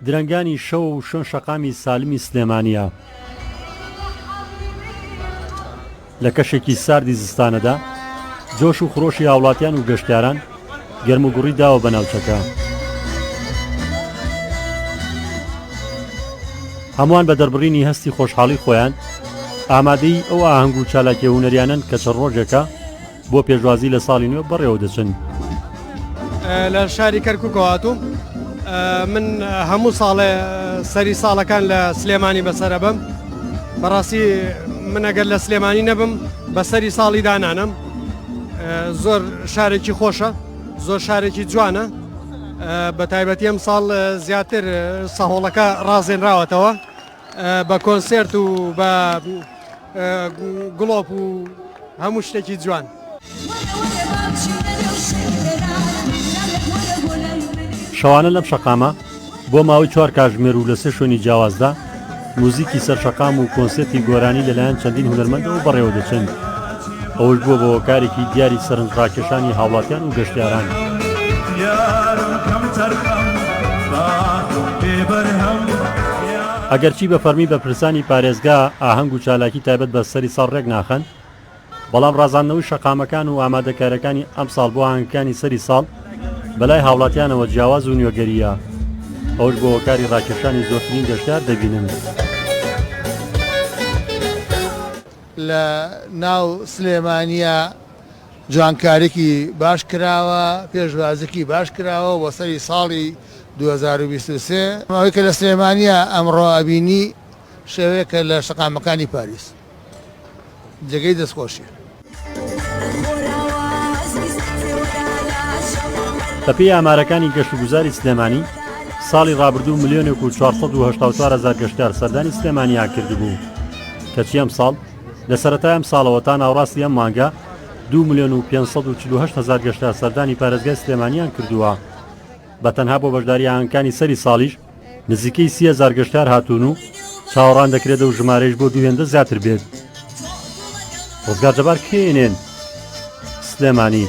درەنگانی شەوە و شوێن شەقامی سالمی سلێمانییە. لە کەشێکی ساردی زستانەدا جۆش و خرۆشی هاوڵاتیان و گەشتیاران گەرموگوڕی داوە بە ناوچەکە. هەمووان بە دەربڕینی هەستی خۆشحاڵی خۆیان ئامادەی ئەو ئاهەنگ و چالاکیە هونەریانەن کە چەند ڕۆژێکە بۆ پێشوازی لە ساڵی نوێ بەڕێوە دەچن. لە شاری کەرکووکەوە هاتووم. من هەموو ساڵێ سەری ساڵەکان لە سلێمانی بەسەرە بم. بەڕاستی من ئەگەر لە سلێمانی نەبم بەسەری ساڵی دانانم. زۆر شارێکی خۆشە، زۆر شارێکی جوانە. بە تایبەتی ئەم ساڵ زیاتر سەهۆڵەکە ڕازێنراوەتەوە بە کۆنسێرت و بە گڵۆپ و هەموو شتێکی جوان. شەوانە لەم شەقامە بۆ ماوەی چوار کاژمێر و لە سێ شوێنی جیاوازدا موزیکی سەر شەقام و کۆنسێرتی گۆرانی لەلایەن چەندین هونەرمەندەوە بەڕێوە دەچن. ئەوەش بووە بە هۆکارێکی دیاری سەرنجڕاکێشانی هاوڵاتیان و گەشتیاران. ئەگەرچی بە فەرمی بەرپرسانی پارێزگا ئاهەنگ و چالاکی تایبەت بە سەری ساڵ ڕێک ناخەن، بەڵام ڕازاندنەوەی شەقامەکان و ئامادەکارییەکانی ئەمساڵ بۆ ئاهەنگەکانی سەری ساڵ بەلای هاوڵاتیانەوە جیاواز و نوێگەرییە، ئەوەش بۆ هۆکاری ڕاکێشانی زۆرترین گەشتیار دەبینن. لە ناو سلێمانییە جوانکاریی باش کراوە، پێشوازیی باش کراوە بۆ سەری ساڵی 2023. ئەوەی کە لە سلێمانییە ئەمڕۆ ئەبینی شێوەیەکە لە شەقامەکانی پاریس. جێگەی دەستخۆشیە. بەپێی ئامارەکانی گەشتوگوزاری سلێمانی، ساڵی ڕابردوو ملیۆنێک و 484 هەزار گەشتیار سەردانی سلێمانیان کردبوو، کەچی ئەمساڵ لە سەرەتای ئەمساڵەوە تا ناوەڕاستی ئەم مانگە 2 ملیۆن و 548 هەزار گەشتیار سەردانی پارێزگای سلێمانیان کردووە. بە تەنها بۆ بەشداری ئاهەنگەکانی سەری ساڵیش نزیکەی 30 هەزار گەشتیار هاتوون و چاوەڕان دەکرێت ئەو ژمارەیش بۆ دوو هێندە زیاتر بێت. ڕزگار جەبار، KNN، سلێمانی.